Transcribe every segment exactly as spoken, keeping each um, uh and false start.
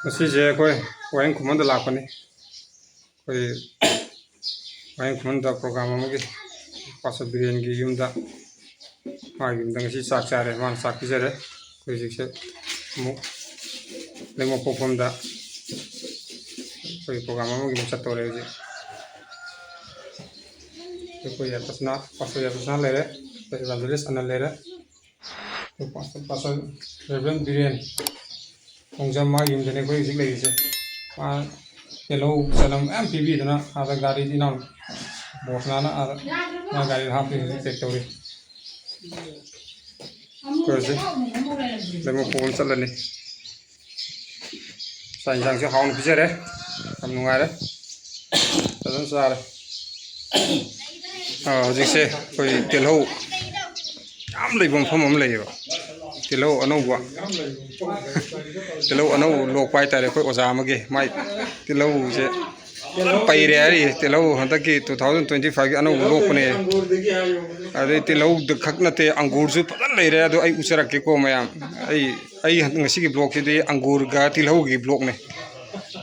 ꯉꯁꯤꯁꯦ ꯑꯩꯈꯣꯏ ꯋꯥꯍꯦꯡ ꯈꯨꯃꯟꯗ ꯂꯥꯛꯄꯅꯤ꯫ ꯑꯩꯈꯣꯏ ꯋꯥꯍꯦꯡ ꯈꯨꯃꯟꯗ program ꯑꯃꯒꯤ ꯄꯥꯁꯇꯔ ꯕꯤꯔꯦꯟꯒꯤ ꯌꯨꯝꯗ, ꯃꯥꯒꯤ ꯌꯨꯝꯗ ꯉꯁꯤ ꯆꯥꯛ ꯆꯥꯔꯦ, ꯃꯥꯅ ꯆꯥꯛ ꯄꯤꯖꯔꯦ꯫ ꯑꯩꯈꯣꯏ ꯍꯧꯖꯤꯛꯁꯦ ꯑꯃꯨꯛ ꯂꯩꯃꯄꯣꯛꯐꯝꯗ ꯑꯩꯈꯣꯏ program ꯑꯃꯒꯤ ꯑꯃꯨꯛ ꯆꯠꯇꯧꯔꯦ ꯍꯧꯖꯤꯛ꯫ ꯑꯩꯈꯣꯏ ꯌꯥꯇꯁꯅꯥ, ꯄꯥꯁꯇꯔ ꯌꯥꯇꯁꯅꯥ ꯂꯩꯔꯦ, ꯑꯩꯈꯣꯏ evangelist ꯑꯅꯟ ꯂꯩꯔꯦ꯫ ꯄꯥꯁꯇꯔ, ꯄꯥꯁꯇꯔ ꯔꯦꯚꯔꯦꯟ ꯕꯤꯔꯦꯟ ꯈꯣꯡꯖꯝ, ꯃꯥꯒꯤ ꯌꯨꯝꯗꯅꯦ ꯑꯩꯈꯣꯏ ꯍꯧꯖꯤꯛ ꯂꯩꯔꯤꯁꯦ꯫ ꯃꯥ ꯇꯤꯜꯍꯧ ꯆꯅꯝ ꯃꯌꯥꯝ ꯄꯤꯕꯤꯗꯅ ꯑꯥꯗ ꯒꯥꯔꯤꯗ ꯏꯅꯥꯎ ꯕꯣꯁꯅꯥꯅ ꯑꯥꯗ ꯃꯥ ꯒꯥꯔꯤꯗ ꯍꯥꯞꯄꯤ, ꯍꯧꯖꯤꯛ pack ꯇꯧꯔꯤ꯫ ꯑꯩꯈꯣꯏ ꯍꯧꯖꯤꯛ ꯂꯩꯃꯄꯣꯛ ꯑꯃ ꯆꯠꯂꯅꯤ꯫ ꯆꯥꯛ ꯌꯦꯟꯁꯥꯡꯁꯨ ꯍꯥꯎꯅ ꯄꯤꯖꯔꯦ, ꯌꯥꯝ ꯅꯨꯡꯉꯥꯏꯔꯦ, ꯐꯖꯅ ꯆꯥꯔꯦ꯫ ꯑꯥ, ꯍꯧꯖꯤꯛꯁꯦ ꯑꯩꯈꯣꯏ ꯇꯤꯜꯍꯧ ꯌꯥꯝ ꯂꯩꯕ ꯃꯐꯝ ꯑꯃ ꯂꯩꯌꯦꯕ꯫ ꯇꯤꯜꯍꯧ ꯑꯅꯧꯕ, ꯇꯤꯜꯍꯧ ꯑꯅꯧꯕ ꯂꯣꯛꯄ ꯍꯥꯏꯇꯥꯔꯦ꯫ ꯑꯩꯈꯣꯏ ꯑꯣꯖꯥ ꯑꯃꯒꯤ, ꯃꯥꯏ ꯇꯤꯜꯍꯧꯁꯦ ꯐꯖꯅ ꯄꯩꯔꯦ ꯍꯥꯏꯔꯤ꯫ ꯇꯤꯜꯍꯧ ꯍꯟꯗꯛꯀꯤ two thousand twenty five ꯒꯤ ꯑꯅꯧꯕ ꯂꯣꯛꯄꯅꯦ꯫ ꯑꯗꯩ ꯇꯤꯜꯍꯧꯗ ꯈꯛ ꯅꯠꯇꯦ, ꯑꯪꯒꯨꯔꯁꯨ ꯐꯖꯅ ꯂꯩꯔꯦ꯫ ꯑꯗꯣ ꯑꯩ ꯎꯠꯆꯔꯛꯀꯦꯀꯣ ꯃꯌꯥꯝ꯫ ꯑꯩ, ꯑꯩ ꯉꯁꯤꯒꯤ vlog ꯁꯤꯗꯤ ꯑꯪꯒꯨꯔꯒ ꯇꯤꯜꯍꯧꯒꯤ vlog ꯅꯦ꯫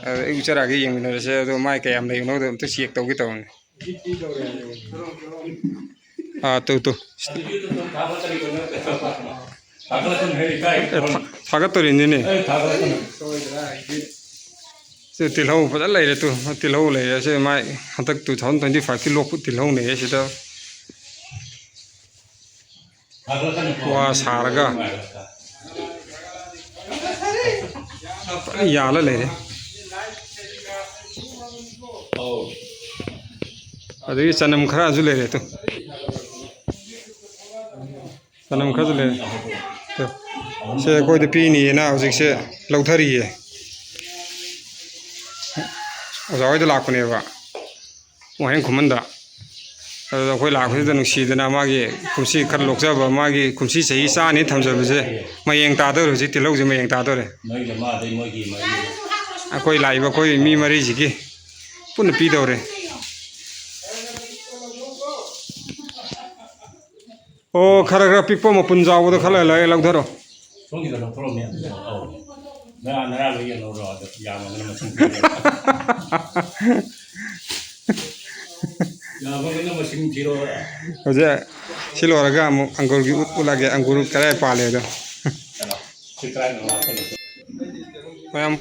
ꯑꯗ ꯑꯩ ꯎꯠꯆꯔꯛꯑꯒꯦ, ꯌꯦꯡꯃꯤꯟꯅꯔꯁꯦ꯫ ꯑꯗꯣ ꯃꯥꯏ ꯀꯌꯥꯝ ꯂꯩꯕꯅꯣꯗꯣ ꯑꯝꯇ check ꯇꯧꯒꯦ ꯇꯧꯕꯅꯦ꯫ ꯑꯥ, ꯇꯨ, ꯇꯨ꯫ ꯑꯦ, ꯊꯥ-, ꯊꯥꯒꯠꯇꯣꯔꯤꯅꯤꯅꯦ꯫ ꯁꯤ ꯇꯤꯜꯍꯧ ꯐꯖꯅ ꯂꯩꯔꯦ ꯇꯨ꯫ ꯇꯤꯜꯍꯧ ꯂꯩꯔꯦ꯫ ꯁꯤ ꯃꯥꯏ ꯍꯟꯗꯛ two thousand twenty five ꯀꯤ ꯂꯣꯛꯄ ꯇꯤꯜꯍꯧꯅꯦ ꯁꯤꯗ꯫ ꯋꯥ ꯁꯥꯔꯒ ꯐꯖꯅ ꯌꯥꯜꯂ ꯂꯩꯔꯦ꯫ ꯑꯗꯒꯤ ꯆꯅꯝ ꯈꯔꯁꯨ ꯂꯩꯔꯦ ꯇꯨ꯫ ꯆꯅꯝ ꯈꯔꯁꯨ ꯂꯩꯔꯦ꯫ ꯇꯨ꯫ ꯁꯦ ꯑꯩꯈꯣꯏꯗ ꯄꯤꯅꯤꯌꯦꯅ ꯍꯧꯖꯤꯛꯁꯦ ꯂꯧꯊꯔꯤꯌꯦ꯫ ꯑꯣꯖꯥ ꯍꯣꯏꯗ ꯂꯥꯛꯄꯅꯦꯕ꯫ ꯋꯥꯍꯦꯡ ꯈꯨꯃꯟꯗ꯫ ꯑꯗꯨꯗ ꯑꯩꯈꯣꯏ ꯂꯥꯛꯄꯁꯤꯗ ꯅꯨꯡꯁꯤꯗꯅ ꯃꯥꯒꯤ ꯀꯨꯝꯁꯤ ꯈꯔ ꯂꯣꯛꯆꯕ, ꯃꯥꯒꯤ ꯀꯨꯝꯁꯤ ꯆꯍꯤ ꯆꯥꯅꯤ ꯊꯝꯖꯕꯁꯦ ꯃꯌꯦꯡ ꯇꯥꯗꯧꯔꯦ꯫ ꯍꯧꯖꯤꯛ ꯇꯤꯜꯍꯧꯁꯦ ꯃꯌꯦꯡ ꯇꯥꯗꯧꯔꯦ꯫ ꯅꯣꯏꯒꯤ ꯑꯃ, ꯑꯗꯩ ꯃꯣꯏꯒꯤ ꯃꯔꯤ꯫ ꯑꯩꯈꯣꯏ ꯂꯥꯛꯏꯕ ꯑꯩꯈꯣꯏ ꯃꯤ ꯃꯔꯤꯁꯤꯒꯤ ꯄꯨꯟꯅ ꯄꯤꯗꯧꯔꯦ꯫ ꯑꯣ, ꯈꯔ ꯈꯔ ꯄꯤꯛꯄ ꯃꯄꯨꯟ ꯆꯥꯎꯕꯗꯣ ꯈꯔ ꯂꯩꯔ ꯂꯧꯊꯔꯣ꯫ ꯁꯣꯝꯒꯤꯗ ꯂꯧꯊꯣꯔꯛꯑꯣ ꯃꯌꯥꯝ꯫ ꯑꯧ꯫ ꯅꯔꯥ ꯅꯔꯥꯗꯣ ꯌꯦꯡꯍꯧꯔꯣ, ꯑꯗꯣ ꯌꯥꯝꯃꯒꯅ ꯃꯁꯤꯡ ꯊꯤꯔꯣ꯫ ꯌꯥꯝꯃꯒꯅ ꯃꯁꯤꯡ ꯊꯤꯔꯣ꯫ ꯍꯧꯖꯤꯛ ꯁꯤ ꯂꯣꯏꯔꯒ ꯑꯃꯨꯛ ꯑꯪꯒꯨꯔꯒꯤ ꯎꯠ ꯎꯠꯂꯒꯦ, ꯑꯪꯒꯨꯔ ꯀꯗꯥꯏ ꯄꯥꯜꯂꯦ ꯑꯗꯣ꯫ ꯀꯩꯅꯣ, ꯁꯤ ꯀꯗꯥꯏꯗꯅꯣ ꯍꯥꯞꯆꯜꯂꯁꯤ꯫ ꯃꯌꯥꯝ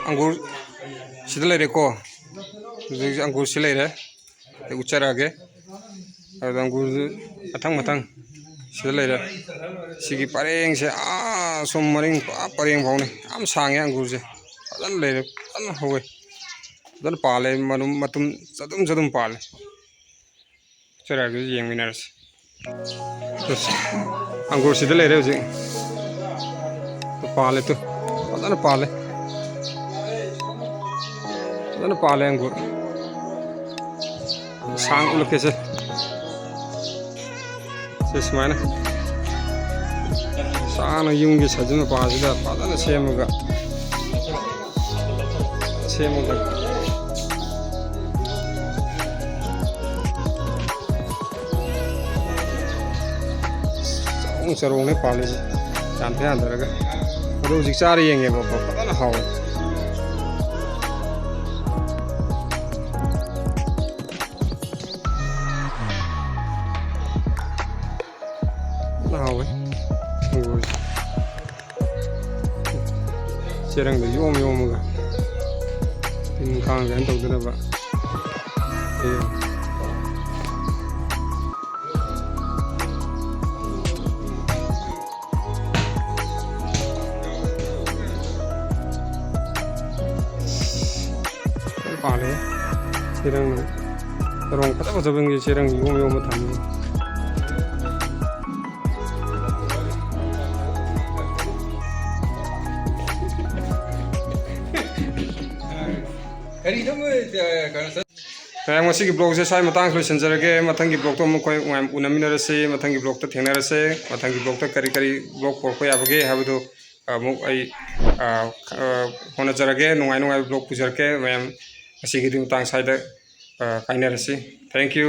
ꯑꯪꯒꯨꯔ ꯁꯤꯗ ꯂꯩꯔꯦꯀꯣ꯫ ꯍꯧꯖꯤꯛ ꯍꯧꯖꯤꯛ ꯑꯪꯒꯨꯔ ꯁꯤ ꯂꯩꯔꯦ꯫ ꯑꯩ ꯎꯠꯆꯔꯛꯑꯒꯦ꯫ ꯑꯗꯨꯗ ꯑꯪꯒꯨꯔꯗꯨ ꯃꯊꯪ ꯃꯊꯪ ꯁꯤꯗ ꯂꯩꯔꯦ꯫ ꯁꯤꯒꯤ ꯄꯔꯦꯡꯁꯦ ꯑꯥ ꯁꯨꯝ ꯃꯔꯤꯡ ꯄꯨꯔꯥ ꯄꯔꯦꯡ ꯐꯥꯎꯅꯤ꯫ ꯌꯥꯝ ꯁꯥꯡꯉꯦ ꯑꯪꯒꯨꯔꯁꯦ꯫ ꯐꯖꯅ ꯂꯩꯔꯦ꯫ ꯐꯖꯅ ꯍꯧꯋꯦ꯫ ꯐꯖꯅ ꯄꯥꯜꯂꯦ꯫ ꯃꯔꯨꯝ ꯃꯇꯨꯝ ꯆꯗꯨꯝ ꯆꯗꯨꯝ ꯄꯥꯜꯂꯦ꯫ ꯎꯠꯆꯔꯛꯑꯒꯦ, ꯌꯦꯡꯃꯤꯟꯅꯔꯁꯤ꯫ ꯑꯁ, ꯑꯪꯒꯨꯔ ꯁꯤꯗ ꯂꯩꯔꯦ ꯍꯧꯖꯤꯛ꯫ ꯄꯥꯜꯂꯦ ꯇꯨ꯫ ꯐꯖꯅ ꯄꯥꯜꯂꯦ꯫ ꯐꯖꯅ ꯄꯥꯜꯂꯦ ꯑꯪꯒꯨꯔ꯫ ꯁꯥꯡ ꯎꯠꯂꯛꯀꯦꯁꯦ꯫ ꯁꯤ ꯁꯨꯃꯥꯏꯅ ꯁꯥꯡꯅ ꯌꯨꯝꯒꯤ ꯁꯥꯖꯤꯟ ꯃꯄꯥꯁꯤꯗ ꯐꯖꯅ ꯁꯦꯝꯃꯒ, ꯁꯦꯝꯃꯒ ꯆꯔꯣꯡ ꯆꯔꯣꯡꯅꯦ ꯄꯥꯜꯂꯤꯁꯦ, ꯌꯥꯟꯊ ꯌꯥꯟꯊꯔꯒ꯫ ꯑꯗꯣ ꯍꯧꯖꯤꯛ ꯆꯥꯔ ꯌꯦꯡꯉꯦꯕꯀꯣ, ꯐꯖꯅ ꯍꯥꯎꯋꯦ꯫ ꯐꯖꯅ ꯍꯥꯎꯋꯦ ꯑꯪꯒꯨꯔꯁꯦ꯫ ꯆꯦꯔꯪꯗ ꯌꯣꯝ ꯌꯣꯝꯃꯒ ꯇꯤꯟ ꯀꯥꯡ ꯀꯩꯅꯣ ꯇꯧꯗꯅꯕ꯫ ꯑꯦ꯫ ꯂꯣꯏ ꯄꯥꯜꯂꯦ꯫ ꯆꯦꯔꯪ, ꯆꯔꯣꯡ ꯐꯖ ꯐꯖꯕꯁꯤꯡꯁꯦ ꯆꯦꯔꯪ ꯌꯣꯝ ꯌꯣꯝꯃ ꯊꯝꯃꯤ꯫ ꯀꯔꯤꯅꯣ ꯃꯣꯏ, ꯑ, ꯀꯩꯅꯣ ꯆꯠ- ꯃꯌꯥꯝ, ꯉꯁꯤꯒꯤ vlogꯁꯦ ꯁ꯭ꯋꯥꯏ ꯃꯇꯥꯡꯁꯤꯗ ꯂꯣꯏꯁꯤꯟꯖꯔꯒꯦ꯫ ꯃꯊꯪꯒꯤ vlogꯇ ꯑꯃꯨꯛ ꯑꯩꯈꯣꯏ ꯃꯌꯥꯝ ꯎꯅꯃꯤꯟꯅꯔꯁꯤ꯫ ꯃꯊꯪꯒꯤ vlogꯇ ꯊꯦꯡꯅꯔꯁꯦ꯫ ꯃꯊꯪꯒꯤ vlogꯇ ꯀꯔꯤ ꯀꯔꯤ vlog ꯄꯨꯔꯛꯄ ꯌꯥꯕꯒꯦ ꯍꯥꯏꯕꯗꯨ ꯑꯃꯨꯛ ꯑꯩ, ꯑ, ꯑ, ꯍꯣꯠꯅꯖꯔꯒꯦ꯫ ꯅꯨꯡꯉꯥꯏ ꯅꯨꯡꯉꯥꯏꯕ vlog ꯄꯨꯖꯔꯛꯀꯦ꯫ ꯃꯌꯥꯝ, ꯉꯁꯤꯒꯤꯗꯤ ꯃꯇꯥꯡ ꯁ꯭ꯋꯥꯏꯗ, ꯑ, ꯀꯥꯏꯅꯔꯁꯤ꯫ Thank you꯫